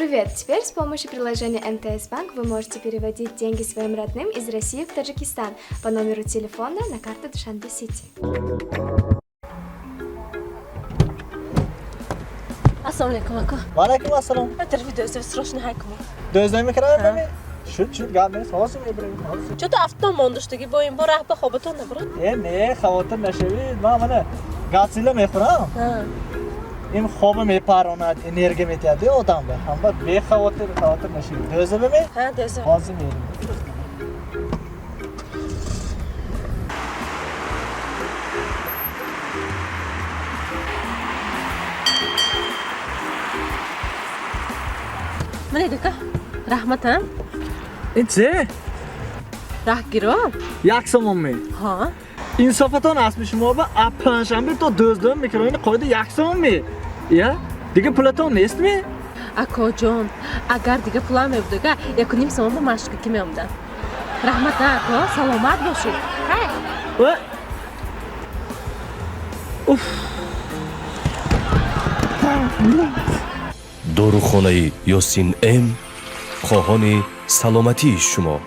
Привет! Теперь с помощью приложения МТС Банк вы можете переводить деньги своим родным из России в Таджикистан по номеру телефона на карту Душанбе Сити. Ассалому алайкум, ака. Ваалайкум ассалом. Тарафи дӯзда срочно ҳайкума. Дӯзда мекунам? Шуд, шуд, гап нест, ҳозир мебарем, ҳозир. Чото автон мондаштаги бо ин бо раҳ ба хобатон набурад? Э, не, хавотир нашавед, ман мана гатсила мехӯрам. Ин хоба мепаронад, энергия метиҳад одамба. Ҳама бехавотир, хавотир нашавед. Дӯзда баме? Ҳа, дӯзда. Ҳозир мерем. Манед, ака. Раҳмат, а? Ин че? Раҳгиро? Як сомон ме? Ҳа. Инсофатон астми шумо ба а панҷшанбе то дӯздум микроини қоида як сомон ме? Я? Дига пулатон нестми? Акоҷон, агар дига пулам мебудага, 1,5 сомон ба машка ки меомдам. Раҳмат, а, ако, саломат бошед. Хай. Ва? Уф. Дорухонаи Ёсин М хоҳони саломатии шумо.